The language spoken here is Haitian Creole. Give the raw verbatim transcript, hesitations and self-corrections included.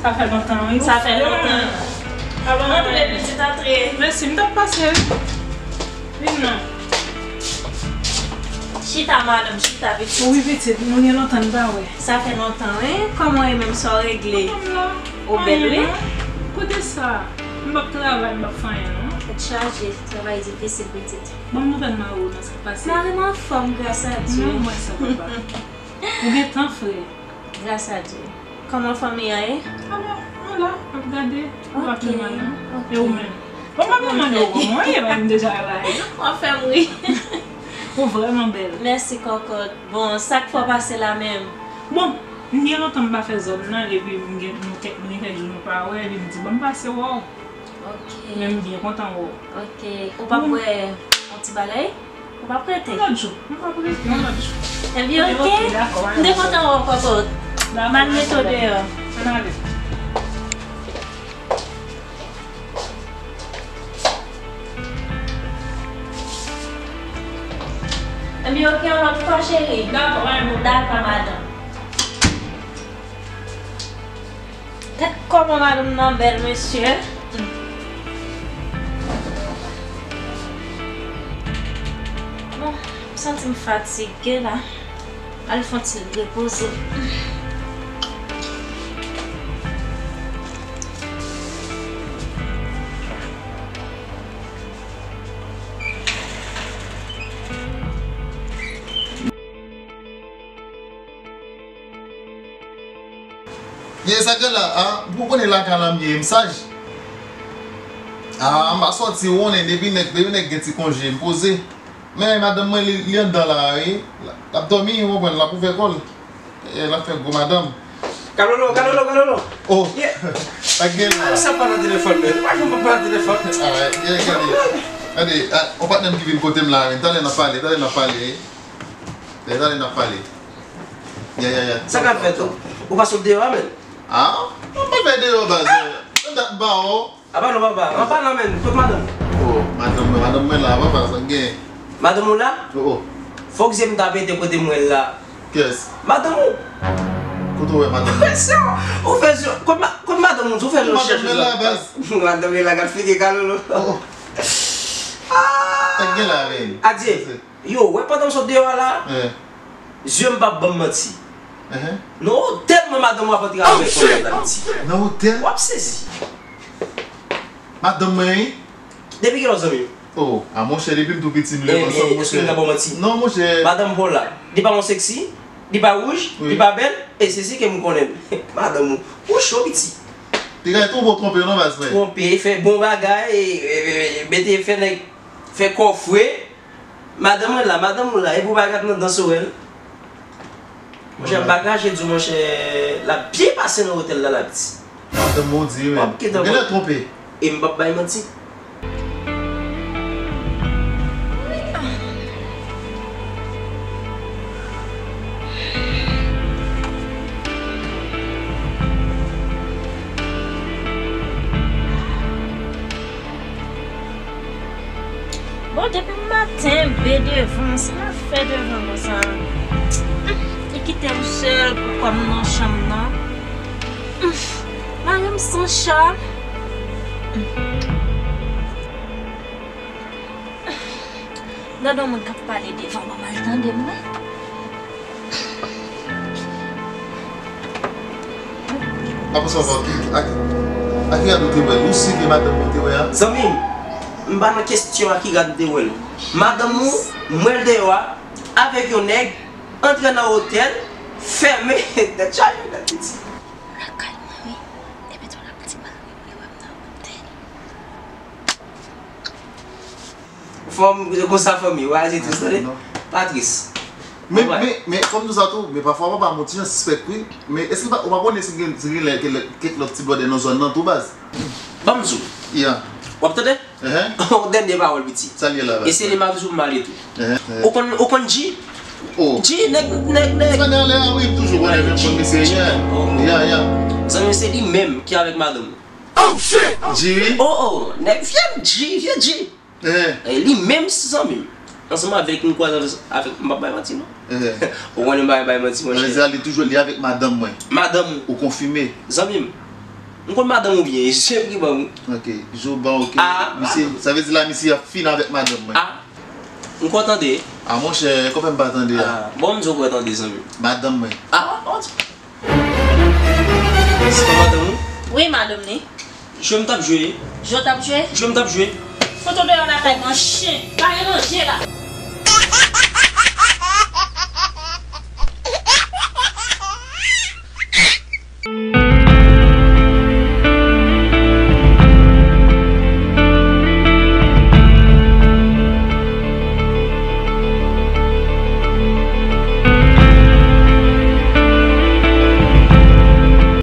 Sa fè lontan, wi. Sa fè lontan. Antre, pitit, antre. Mèsi, m t ap pase, wi. Vin non. Chita, madanm, chita, pitit. Wi, pitit, nou gen lontan n pa wè. Sa fè lontan, wi. Kòman w ye menm, sa w regle? Ou bèl, wi. Kote sa? M p ap travay, m p ap fè anyen, non. Tèt chaje, travay difisil, pitit. Ban m nouvèl mari w nan, sa k pase? Mari m anfòm, gras a Dye. Non, mwen sa, papa. Ou gen tan fre. Gras a Dye. Kòman fanmi an ye? Alò, nou la, n ap gade. Nou pa pi mal, non. E ou menm? Bon, mwen menm, mwen, yo, kòman w ye? Mwen deja la. W ap fè m ri. Ou vrèman bèl. Mèsi, kòkòt. Bon, sa k fè w pase la menm? Bon, m gen lontan m pa fè zòn nan, epi m gen, nou kèk, m gen kèk jou nou pa wè, epi m di, bon, m pase wè w. Ok. Men m byen kontan wè w. Ok. Ou p ap bwè yon ti bagay? Ou p ap rete? Yon lòt jou. M p ap rete, yon lòt jou. Ebyen, ok. Ok, dakò, m te kontan wè w, kòkòt. M al mete w deyò. Ann ale. Ebyen, ok, yon lòt fwa, cheri. Dakò, pa gen pwoblèm. Dakò, madanm. Gad kòman madanm nan bèl, mesye. Bon, m santi m fatige la. Al fè yon ti repoze. Ye sa k la a, pou konnen lakay la m ye, m saj. A, m pa sòti, ou konnen, depi nèg, depi nèg gen ti konje, m poze. Men madanm mwen, li, li anndan la a, wi. L ap dòmi, ou konprann, l ap ouvè kò l. E, l ap fè gwo madanm. Kalolo, Kalolo, Kalolo! Oh! Ye! Sa k gen la? Sa pa nan telefòn, men. Pa janm pa nan telefòn. A, ye, gade. Gade, a, yon patnè m ki vin kote m la, wi. Talè n ap pale, talè n ap pale. Talè n ap pale. Ya, ya, ya. Sa k ap fèt, ou? Ou pa sot deyò a, men? A? Mwen pa fè deyò, baz. Nan dat m pa wè w. Apa non, papa. Apa non, men. Kot madanm? Oh, madanm mwen, madanm mwen la, papa, sa k gen? Madanm ou la? Oh, oh. Fòk zye m ta pete kote m wè l la. Kiyès? Madanm ou. Kote w wè madanm mwen? Ou fè zye, kot ma-, kot madanm ou, ou fè zye w chèche la, baz. Madanm mwen la, gad figi Kalolo. Oh, oh. Ah! Sa k gen la, men? Adye. Yo, wè pandan m sot deyò a la, zye m p ap ban m manti. Non, tèlman madanm w ap antre avèk yon nèg la, piti. Nan otèl? W ap sezi. Madanm mwen, wi. Depi kilè w zanmi m? Oh, a monchè, depi m tou piti, m leve ansanm, monchè. Ebyen, èske m ka ba w manti? Non, monchè. Madanm pa w la, li pa yon seksi, li pa wouj, li pa bèl, e se si ke m konnen l. Madanm ou, ou cho, piti. Piga tou, ou twonpe w non, baz mwen. Twonpe, fè bon bagay, e, e, e, mete, fè nèg, fè kò fre. Madanm mwen la, madanm ou la, epi w pa gat nan dan Sorèl. Monchè, m pa kache di w, monchè, l ap byen pase nan otèl la, la, piti. Madanm ou di, men. W ap gentan wè. Ou genlè twonpe. E m p ap bay manti. Bon, depi maten, be devan, se nan fè devan konsa. Li kite m sèl pou kò m nan chanm nan. Mari m san cha. Gade yon moun k ap pale devan, ban m al tande m, wi. Apa sa va, ki, a, a ki rad ou te wè l? Ou si ke madanm ou te wè a? Zanmi m, m pa nan kesyon a ki rad m te wè l. Madanm ou, m wè l deyò a, avèk yon nèg, antre nan otèl, fèmen, tèt chaje, tèt piti. Lakay mwen, wi. Epi tou la piti mari m, li wè m nan otèl. Fanm, konsa fanmi, w aji tris, tande? Pa tris. Men, men, men, fò m di w sa tou, men pafwa papa m yon ti jan sispèk, wi. Men èske pa, ou pa konnen si gen, si gen lè ke lè, kèk lòt ti blòdè nan zòn nan tou, baz? Ban m di w. Ya. W ap tande? Yon dènye pawòl, piti. Sa l ye la, baz? E se li m ap di w pou m ale tou. Ou konn, ou konn G? Oh. G, nèg, nèg, nèg. Sa nan lè a, wi, m toujou konnen, men m konn misye, ya. Ya, ya. Zanmi, se li menm ki avèk madanm ou. G, wi. Oh, oh, nèg vye G, vye G. Eh. Eh, li menm si zanmi m. Ansanm avèk nou kwaze avèk, m p ap bay manti, non. Eh. Ou konnen m pa bay manti, monchè. Sa vle di li toujou li avèk madanm mwen. Madanm ou. Ou konfime. Zanmi m. M konn madanm ou byen, e je m ki ban ou. Ok, je w ban, ok. Ah. Misye, sa vle di la misye ap fin avèk madanm mwen. Ah. M kwè w tande. Ah, monchè, kòman fè m pa tande a? Ah, bon, m di w kwè w tande, zanmi. Madanm mwen. Ah, oh, se pa madanm ou? Wi, madanm li. Je m t ap jwe. Je w t ap jwe? Je m t ap jwe. Fout ou deyò lakay mwen, chen. Pa gen manje la.